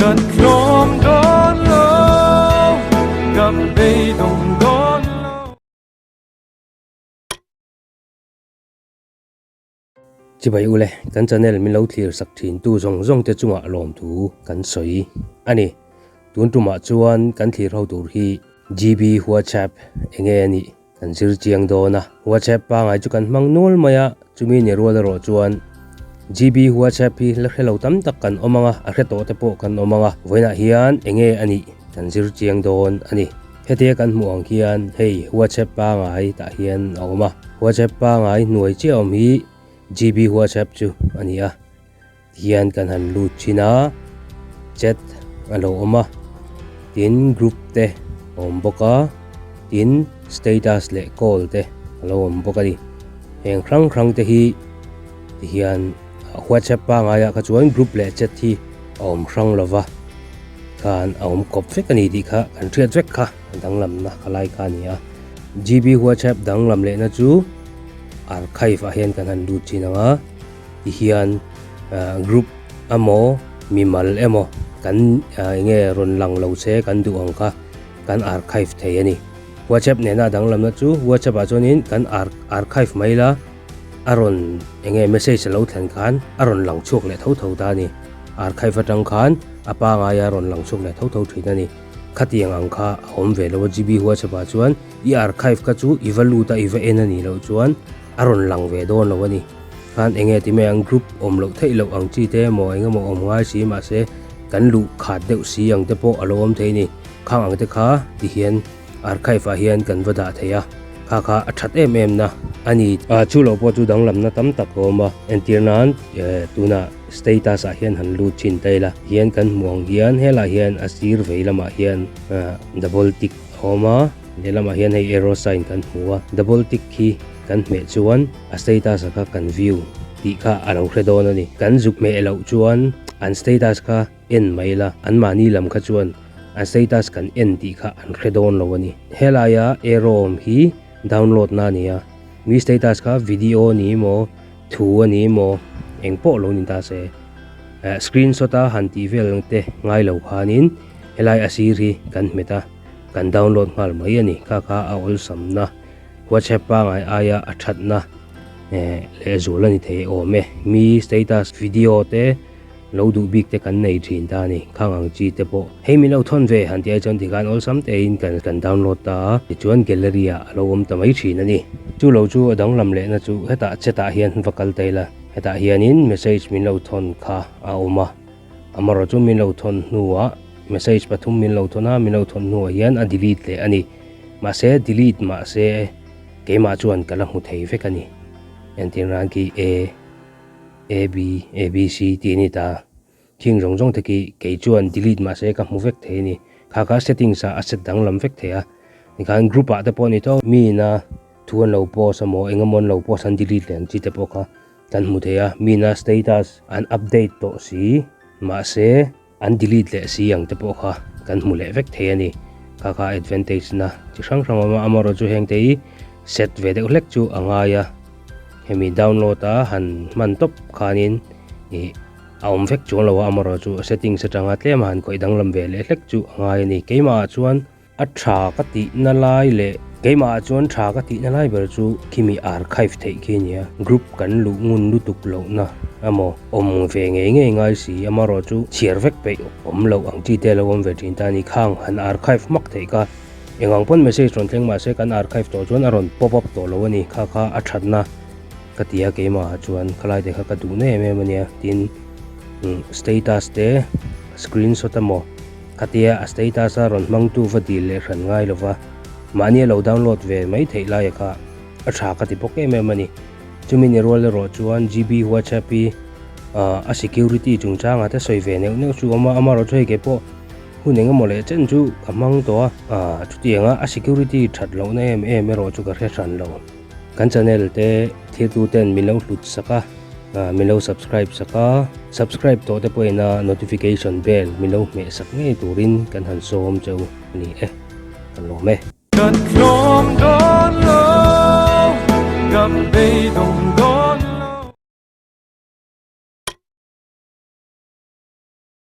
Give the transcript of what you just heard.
Ka tlawm dawn lo, ka beidawng dawn lo. Chibai ule, kan channel min lo thlir sak thin tu zawng zawng te chungah lawmthu kan sawi a ni. Tun tumah chuan kan thlir ho tur hi GB WhatsApp enge a nih kan zir chiang dawn a. WhatsApp pangai chu kan hmang nual mai a, chumi ni rual erawh chuan GB WhatsApp hi la hre lo tam tak kan awm ang a, a hre tawh te pawh kan awm ang a. Vawiinah hian enge a nih kan zir chiang dawn a ni. Hetia kan hmuh ang khian hei WhatsApp pangai tah hian a awm a, WhatsApp pangai hnuai chiah awm hi GB WhatsApp chu a ni a. Tihian kan han lut thin a, chat a lo awm a, tin group te a awm bawk a, tin status leh call te a lo awm bawk a ni. Heng hrang hrang te hi tihian whatsapp pangai ah kha chuan group leh chat hi a awm hrang lo va, khan a awm kawp vek a ni tih kha kan hriat vek kha a danglamna ka lai kha a ni a. G_b whatsapp danglam lehna chu archive ah hian kan han lut thin ang a. Tihian group emaw mimal emaw kan enge rawn lang lo che kan duh ang kha kan archive thei a ni. WhatsApp nena danglamna chu WhatsApp ah chuanin kan archive mai la a rawn enge message a lo thlen khan a rawn lang chhuak leh tho tho ta a ni. Archive atang khan a pangaia rawn lang chhuak leh tho tho thin a ni. Khatiang ang kha a awm ve lo a GB WhatsApp ah chuan i archive kha chu i va lut a i va en a nih loh chuan a rawn lang ve dawn lo a ni. Khan enge ti mai ang group awm loh theih loh ang chi te emaw eng emaw awm ngai si mahse kan luh khat deuh si ang te pawh a lo awm thei a ni. Khang ang te kha ti hian archive ah hian kan va dah thei a, kha kha a that em em na a ni. Ah chu lo pawh chu danglamna tam tak a awm a, entir nan tunah status ah hian han lut thin ta ila hian kan hmuh ang hian helaiah hian a sir vei lamah hian double tick a awm a. Lehlamah hian hei arrow sign kan hmu a, double tick khi kan hmeh chuan a status a kha kan view tih kha a lo hre dawn a ni. Kan zuk hmeh loh chuan an status kha en mai la, anmahni lam kha chuan an status kan en tih kha an hre dawn lo a ni. Helaia arrow awm hi download na a ni a, mi status kha video a ni emaw, thu a ni emaw, eng pawh lo ni ta se, screenshot a han tih vel te ngai lo khanin helai a sir hi kan hmet a. Kan download nghal mai a ni. Kha kha a awlsamna WhatsApp pangai aia a thatna lehzual a ni thei awm e. Mi status video te lo duh bik te kan nei thin ta a ni. Khang ang chi te pawh hei min lo thawn ve han tih ai chuan tikhan awlsam tein kan kan download ta a, tichuan gallery ah a lo awm ta mai thin a ni. Chu lo chu a danglam lehna chu hetah chetah hian va kal ta ila, hetah hianin message min lo thawn kha a awm a. Amarawh chu min lo thawn hnuah message pathum min lo thawn a, min lo thawn hnuah hian a delete leh a ni. Mahse delete mahse keimah chuan ka la hmu thei vek a ni. Entir nan khi A, A B, A B C tih a ni ta. Khing zawng zawng te khi kei chuan delete mahse ka hmu vek thei a ni. Kha kha settings ah a set danglam vek thei a. Tikhan group ah te pawh a ni tho. Mi ina thu an lo post emaw engemaw an lo post an delete leh ang chi te pawh kha. Kan hmu thei a, mina status an update tawh si, mahse an delete leh si ang te pawh kha kan hmu leh vek thei a ni. Kha kha advantage na chi hrang hrang a awm a, amaherawhchu chu heng te hi set ve deuh hlek chu a ngai a, hemi download a han hman tawp khanin ih a awm vek chuang lo a, amaherawhchu chu settings atanga tlem a han khawih danglam ve leh hlek chu a ngai a ni. Keimah ah chuan A tha ka tihna lai leh keimah ah chuan tha ka tihna lai ber chu khimi archive theih khi a nia. Group kan luh ngun lutuk lohna emaw awm ve ngei ngei ngai si amaherawh chu chhiar vek peih awm loh ang chi te a lo awm ve thin ta a ni. Khang han archive hmak theih kha engang pawn message rawn thleng mahse kan archive tawh chuan a rawn pop up tawh lo a ni. Kha kha a thatna ka ti a keimah ah chuan khalai te kha ka duhna em em a nia. Tin status te screenshot emaw. Khatia a status a rawn hmangtu va dil leh hran ngai lova, mahni a lo download ve mai theih laia kha a tha ka ti bawk em em a ni. Chumi ni rual erawh chuan GB WhatsApp hi a security chungchangah te sawi ve neuh neuh chu a awm a, amaherawhchu hei kei pawh hun eng emaw leh chen chu ka hmang tawh a, chutianga a security that lohna em em erawh chu ka hre hran lo. Kan channel te thirtu ten min lo hlut sak a, min lo subscribe sak a, subscribe tawh te pawhin a notification bell min lo hmeh sak ngei turin kan han sawm cheu a ni e, kan lawm e. Kan tlawm dawn lo, ka beidawng dawn.